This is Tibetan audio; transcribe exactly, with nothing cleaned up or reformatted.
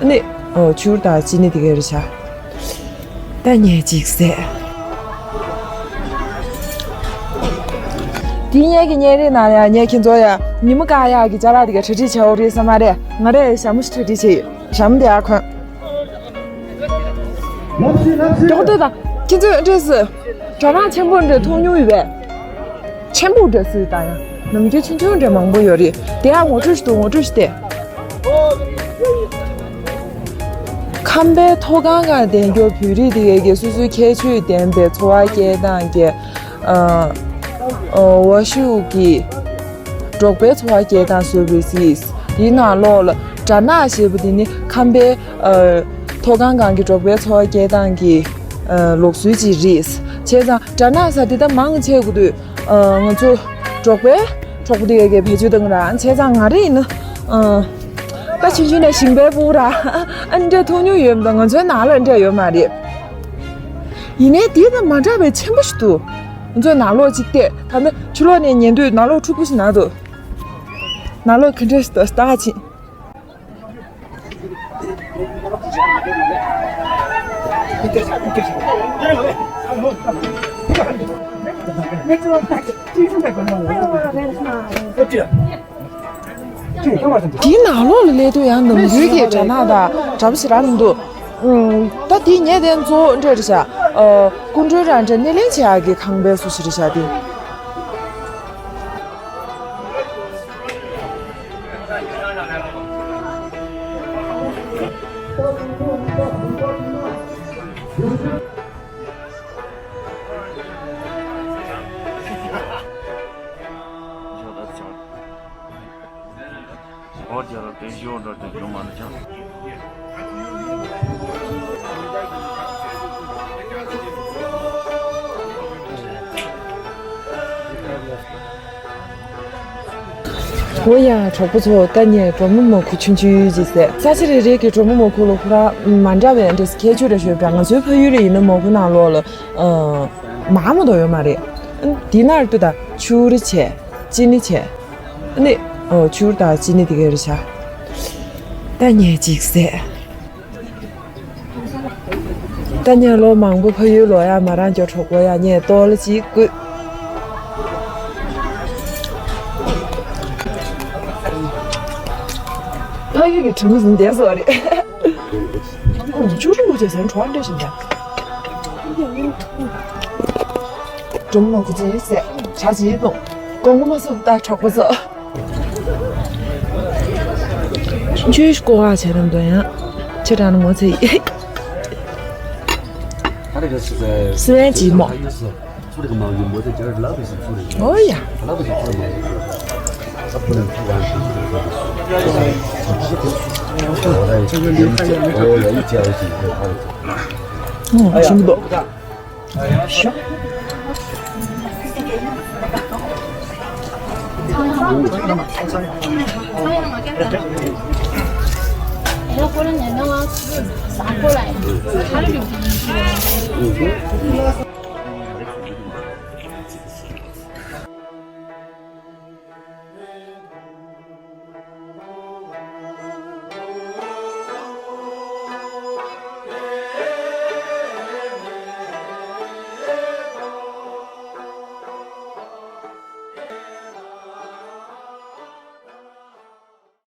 ནི། ཨོ། ཆུར་དང་ཅི་ནི་དེ་ག་རེ་བྱ། ད་ངས་ཅིག་ཟས། དེ་ངས་ཀྱི་ཉལ་རེ་ན་ཡ། ངས་ཁྱེད་ཚོ་ཡ་ཉི་མ་ག་ཡ་གི་ཅ་ལག་དེ་ག་གྲ་སྒྲིག་བྱ་འོ་རེད་ས་མ་རེད། ང་རེ་ཞྭ་མོ་ཞིག་གྲ་སྒྲིག་བྱས་ཡོད། ཞྭ་མོ་དེ་ཡ་གོན། མགྱོགས་ཏེ་དང་། ཁྱེད་ཚོས་འདྲེས་སུ། གྲ་ནག་ཆེན་པོ་འདྲ་མཐོང་མྱོང་ཡོད་པས། ཆེན་པོ་འདྲ་སུ་དང་ཡང་ནམ་རྒྱུན་ཆུང་ཆུང་འདྲ་མང་པོ་ཡོད་རེད། དེ་ཡང་ངོ་སྤྲོད་ཞིག་འདུག་ངོ་སྤྲོད་ཞིག་སྟེ། ཁམས་པའི་མཐོ་སྒང་ག་བསྡད་མཁན་བོད་རིགས་དེ་གའི་སོ་སོའི་ཁྱད་ཆོས་ལྡན་པའི་འཚོ་བ་སྐྱེལ་སྟངས་ཀྱི། ཨ། ཨ། བ་ཤུག་གི་འབྲོག་པའི་འཚོ་བ་སྐྱེལ་སྟངས་བཟོ་དགོས་ཟེར། དེའི་ནང་ལོགས་ལ་གྲ་ནག་ཞེས་པ་དེ་ནི་ཁམས་པའི། ཨ། མཐོ་སྒང་གང་གི་འབྲོག་པའི་འཚོ་བ་སྐྱེལ་སྟངས་ཀྱི། ཨ། ལུགས་སྲོལ་ཅིག་རེད། བྱས་ཙང་གྲ་ནག་ཟེར་དེ་ད་མང་ཆེ་གི་དུས། ཨ། ང་ཚོ་འབྲོག་པའི་གྲོགས་པོ་དེ་གའི་བེད་སྤྱོད་བཏང་ར། བྱས་ཙང་ང་རེ་ཡིན་ན། ཨ། ད་ཆུང་ཆུང་ནས་ཞིང་པའི་ཕྲུ་གུ་ར། ཨ་འདྲས་མཐོང་མྱོང་ཡོད་མ་གཏོགས་ང་ཚོའི་ནང་ལ་འདྲས་ཡོད་མ་རེད། ཡིན་ནའི་དེ་དང་མ་འདྲ་བའི་ཆེན་པོ་ཞིག་འདུག་ང་ཚོའི་ནང་ལོགས་གཅིག་བལྟས། ད་ནི་ཕྱི་ལོགས་ནས་ཉན་དུས་ནང་ལོགས་འཁྲུག་པོ་ཞིག་ན་འདུག་ནང་ལོགས་ག་འདྲ་ཞིག་འདུག་ལྟ་ག་ཕྱིན། དེའི་ནང་ལོགས་ལ་སླེབས་དུས་ཡང་ནམ་རྒྱུན་གྱི་གྲ་ནག་དང་འདྲ་པོ་ཞིག་རག་མི་འདུག་ཨུམ། ད་དེ་ངས་དེ་ཚོ་འདྲ་རེད་ཤག་ཨ། སྐུ་མགྲོན་རང་འདྲ་སྣེ་ལེན་བྱེད་ཡག་གི་ཁང་པའི་སུ་ཞིག་རེད་ཤག་དེ། ཨོ་རྒྱ་ར་དེ་ཞོ་འདྲ་དེ་ཞོ་མ་ནི་ཅང་། འོ་ཡ། གྲོགས་པོ་ཚོ། ད་ངས་གྲོ་མོ་མ་ཁུ་ཆུང་ཆུང་ཅིག་ཟས། ས་ཆ་རེ་རེ་གི་གྲོ་མོ་མ་ཁུ་ལ་ཁོ་རང་མ་འདྲ་བའི་འདྲ་ཁྱད་ཆོས་འདྲ་ཞིག་ཡོད་པ། ང་ཚོའི་ཕ་ཡུལ་ལ་ཡིན་ན་མ་ཁུ་ནང་ལོགས་ལ། ཨ། མ་མ་གཏོགས་ཡོད་མ་རེད། འདི་ནར་ཏུ་ད་ཆུར་བྱས། ཅི་ནི་བྱས། ཨ་ནི། ཨོ། ཆུར་དང་ཅི་ནི་དེ་ག་རེ་བྱ། ད་ངས་ཅིག་ཟས། ད་ངས་ལོ་མང་པོ་ཕ་ཡུལ་ལོག་ཡ་མ་རག་མཁན་གྲོགས་པོ་ཡ་ངས་ལྟོ་ལ་ཅིག་བསྐུས། ཕ་ཡུལ་གྱི་དྲི་མ་ཟིན་བསྡད་སོགས་རེད། ཅུ་རུ་མོ་ཅེ་ཟན་གྲོགས་འདྲ་བཞིན་ཀྱང་། གྲོགས་མོ་གི་ཅེ་ཟས་ཇ་ཅིག་བཏུང་། དགོང་མོ་མ་སོང་ད་གྲོགས་པོ་ཚོ། ཆུ་ཤ་ཀོ་བ་བྱས་རམ་དོ་ཡང་། ཆུ་དྲང་ནི་མོ་ཚེ་ཡི། སུ་ཡན་གྱིས་མོ། ཨོ་ཡ། ཨུམ། ཞིམ་པོ་འདུག